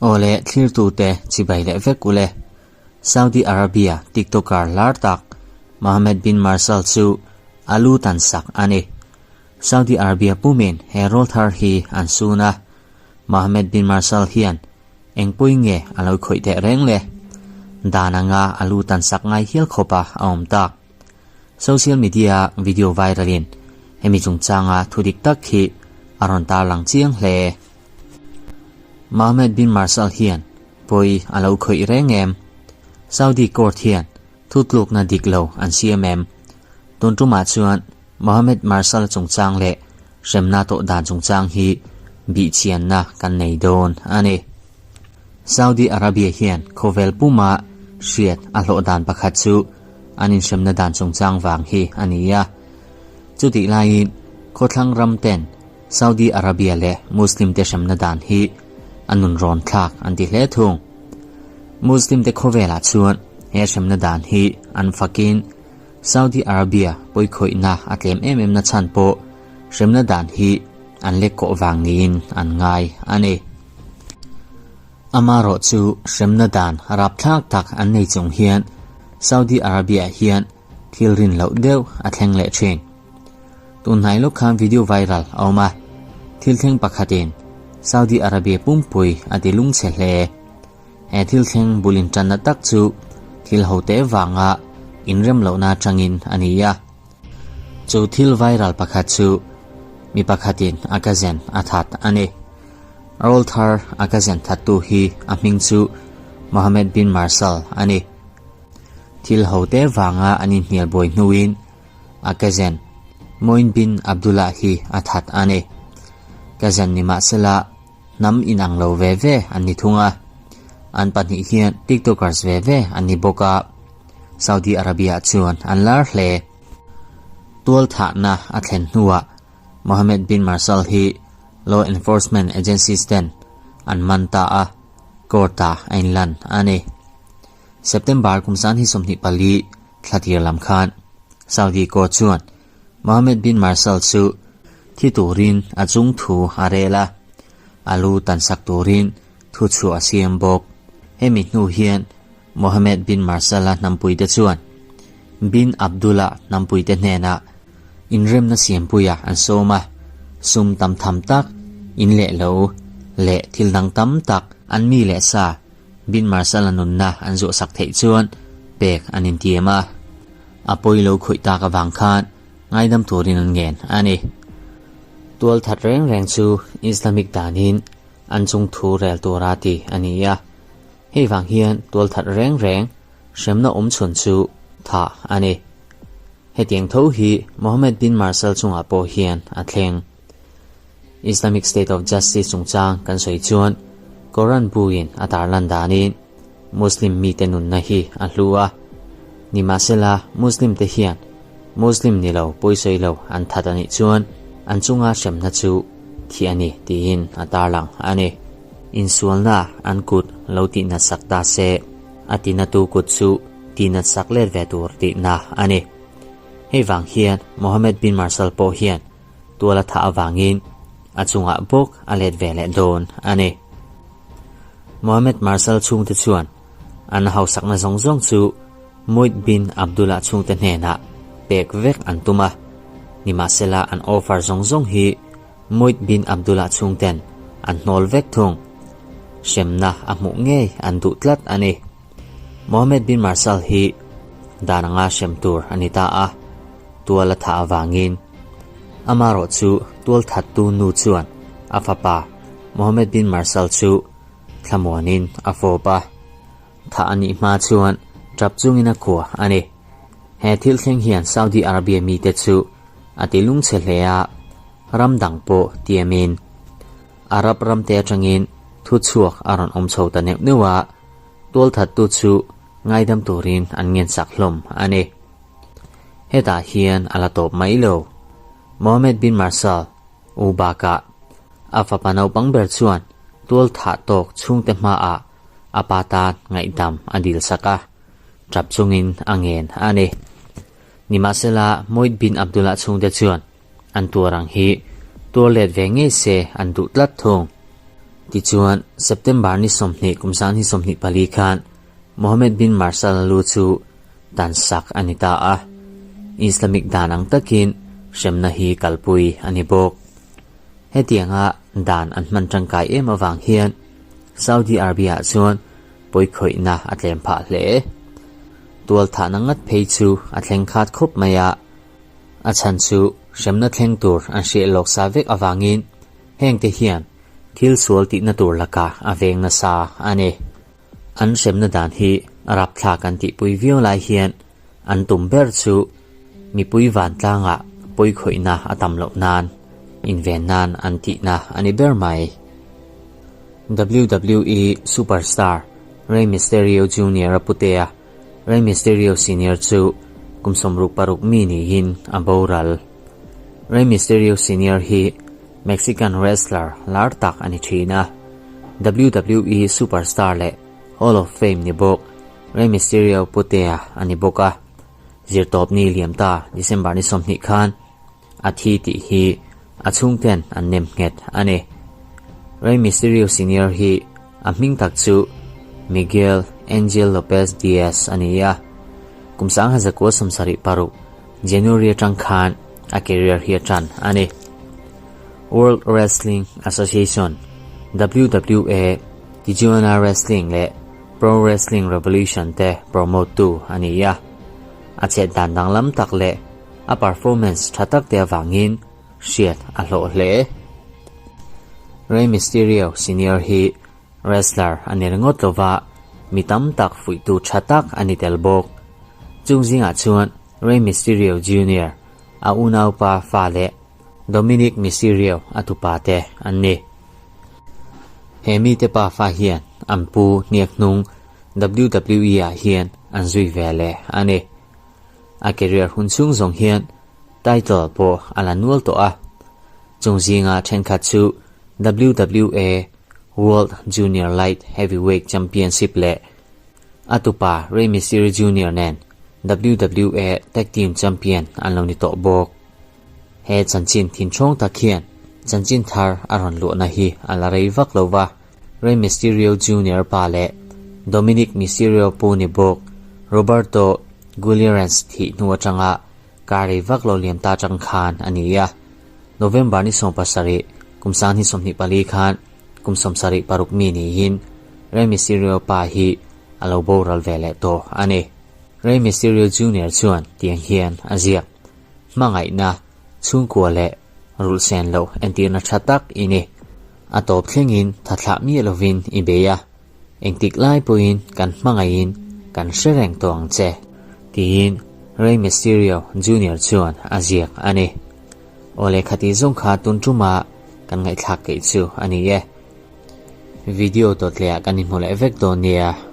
Awle thlirtute chibai leh vek ule. Saudi Arabia TikToker lar tak Mohammed bin Marsal chu a lu tan sak a ni. Saudi Arabia pumin he rawl thar hi an sun a. Mohammed bin Marsal hian engpui nge a lo khawih teh reng le? Dan anga a lu tan sak ngai hial khawpa a awm tak. Social media video viral in hemi chungchanga thu dik tak hi a rawn tarlang chiang hle. Mohammed bin Marsal hian pawi a lo khawih reng em? Saudi court hian thutlukna dik lo an siam em? Tun tumah chuan Mohammed Marsal chungchang leh hremna tawh dan chungchang hi bihchianna kan nei dawn a ni. Saudi Arabia hian khawvel puma hriat a hlawh dan pakhat chu an inhremna dan chungchang vang hi a ni a. Chutih laiin khawthlang ram ten Saudi Arabia leh Muslim te hremna dan hi a nun rawn thlak an ti hle thung. Muslim te khawvelah chuan he hremna dan hi an fakin Saudi Arabia pawikhawihna a tlem em em na chhan pawh hremna dan hi an lek kawh vang niin an ngai a ni. Amarawh chu hremna dan rapthlak tak an nei chung hian Saudi Arabia hian thil rin loh deuh a thleng leh thin. Tunhnai lawk khan video viral a awm a, thil thleng pakhatin Saudi Arabia pumpui a ti lungchhe hle. He thil thleng bul intanna tak chu thil hote vanga inrem lohna atangin a ni a. Chu thil viral pakhat chu mi pakhatin a cousin a that a ni. Rawl thar a cousin thattu hi a hming chu Mohammed bin Marsal a ni. Thil hote vanga an inhnial buai hnuin a cousin Moin bin Abdullah hi a that a ni. Cousin ni mahsela Hnam inang lo ve ve an ni thung a, an pahnih hian tiktokers ve ve an ni bawk a, Saudi Arabia chuan an lar hle. Tual thahna a thlen hnuah Mohammed bin Marsal hi law enforcement agencies ten an man ta a, court-ah a inlan a ni. September kum san hi 24 thla tir lam khan Saudi court chuan Mohammed bin Marsal chu thi turin a chung thu a rel a, a lu tansak turin thu chhuah a siam bawk. Hemi hnu hian Mohammed bin Marsal-a hnampuite chuan bin Abdullah hnampuite hnenah inremna siampuia an sawm a, sum tam tham tak, in leh lo leh thil dang tam tak an mi leh sa Bin Marsal-a nunna an zuahsak theih chuan pek an intiam a. A pawi lo khawih tak avang khan ngaidam turin an ngen a ni. Tual that reng reng chu Islamic danin an chung thu rel tura ti a ni a. Hei vang hian tual that reng reng hremna awm chhun chu thah a ni. Hetiang tho hi Mohammed bin Marsal chungah pawh hian a thleng. Islamic State of Justice chungchang kan sawi chuan Koran buin a tarlan danin Muslim mite nunna hi a hlu a. Nimahsela Muslim te hian Muslim ni lo pawisawi lo an that a nih chuan an chunga hremna chu thi a ni tiin a tarlang a ni. Insualna an kut lo tihnat sak ta se a tinatu kut chu tihnat sak let ve tur tihna a ni. Hei vang hian Mohammed bin Marsal pawh hian tual a thah avangin a chungah bawk a let ve leh dawn a ni. Mohammed Marsal chhungte chuan an hausakna zawng zawng chu Muid bin Abdullah chhungte hnenah pek vek an tum a, nimahsela an offer zawng zawng hi Muid bin Abdullah chhungten an hnawl vek thung. Hremna a hmuh ngei an duh tlat a ni. Mohammed bin Marsal hi dan anga hrem tur a ni ta a, tual a thah avangin amarawh chu tual thattu nu chuan a fapa Mohammed bin Marsal chu thlamuanin a fawp a, thah a nih hma chuan tap chungin a kua a ni. He thil thleng hian Saudi Arabia mite chu a ti lungchhe hle a, ram dang pawh tiamin Arab ramte atangin thuchhuak a rawn awm chho ta neuh neuh a, Tualthattu chu ngaidam turin an ngensak hlawm a ni. Hetah hian a la tawp mai lo. Mohammed bin Marsal, u bakah a fapa naupang ber chuan tualthah tawk chhungte hmaah a pa tan ngaihdam a dilsak a, tap chungin a ngen a ni. Nimahsela, Moid bin Abdullah chhungte chuan an tuar ang hi tuar let ve ngei se an duh tlat thung. Tichuan, September ni 20 kum 2024 khan Mohammed bin Marshal-a lu chu dan sak a ni ta a, Islamic dan ang takin hremna hi kalpui a ni bawk. Hetianga dan an hman tangkai em avang hian Saudi Arabia-ah chuan pawikhawihna a tlem phah hle. Tualthahna ngat phei chu a thleng khat khawp mai a, a chhan chu hremna thleng tur an hriat lawk sa vek avangin hengte hian thil sual tihna tur lakah a veng nasa a ni. An hremna dan hi rapthlak an tihpui viau lai hian an tum ber chu mipui vantlangah pawikhawihna a tam loh nan inven nan an tihna a ni ber mai. WWE Superstar Rey Mysterio Junior a putea Rey Mysterio Senior chu kum 66 mi niin a boral. Rey Mysterio Senior hi Mexican wrestler lar tak a ni thin a, WWE Superstar leh Hall of Fame ni bawk Rey Mysterio putea a ni bawk a, zirtawpni liam ta December ni 20 khan a thi tih hi a chhungten an nem nghet a ni. Rey Mysterio Senior hi a hming tak chu Miguel Angel Lopez Diaz a ni a, kum 1976 January atang khan a career hi a tan a ni. World Wrestling Association, WWA, Tijuana Wrestling leh Pro Wrestling Revolution te promote tu a ni a. A chet dan danglam tak leh a performance tha tak te avangin hriat a hlawh hle. Rey Mysterio Senior hi wrestler a ni ringawt lova, mi tam tak fuihtu tha tak a ni tel bawk. Chung zingah chuan Rey Mysterio Junior, a unaupa fa leh Dominic Mysterio a tupa te an ni. He mite pafa hian an pu hniak hnung WWE ah hian an zui ve leh a ni. A career hun chhung zawng hian title pawh a la nual tawh a, chung zinga thenkhat chu WWA World Junior Light Heavyweight Championship leh a tupa Rey Mysterio Junior nen WWA Tag Team Champion an lo ni tawh bawk. He chanchin thinchhawng tak hian chanchin thar a rawn luahna hi a la rei vak lo va, Rey Mysterio Junior pa leh Dominic Mysterio pu ni bawk Roberto Gulierens thih hnu atanga kar rei vak lo liam ta atang khan a ni a. November ni 17, kum 2024 khan kum 76 mi niin Rey Mysterio pa hi a lo boral ve leh tawh a ni. Rey Mysterio Junior chuan tiang hian a ziak. Hmangaihna, chhungkua leh rulhsen loh entirna tha tak i ni. A tawp thlengin tha thlah miah lovin i bei a, engtik lai pawhin kan hmangaihin kan hre reng tawh ang che, tiin Rey Mysterio Junior chuan a ziak a ni. Aw lehkha tih zawng kha tun tuma kan ngaihthlak keih chu a ni e. Video dawt lehah kan inhmu leh vek dawn nia.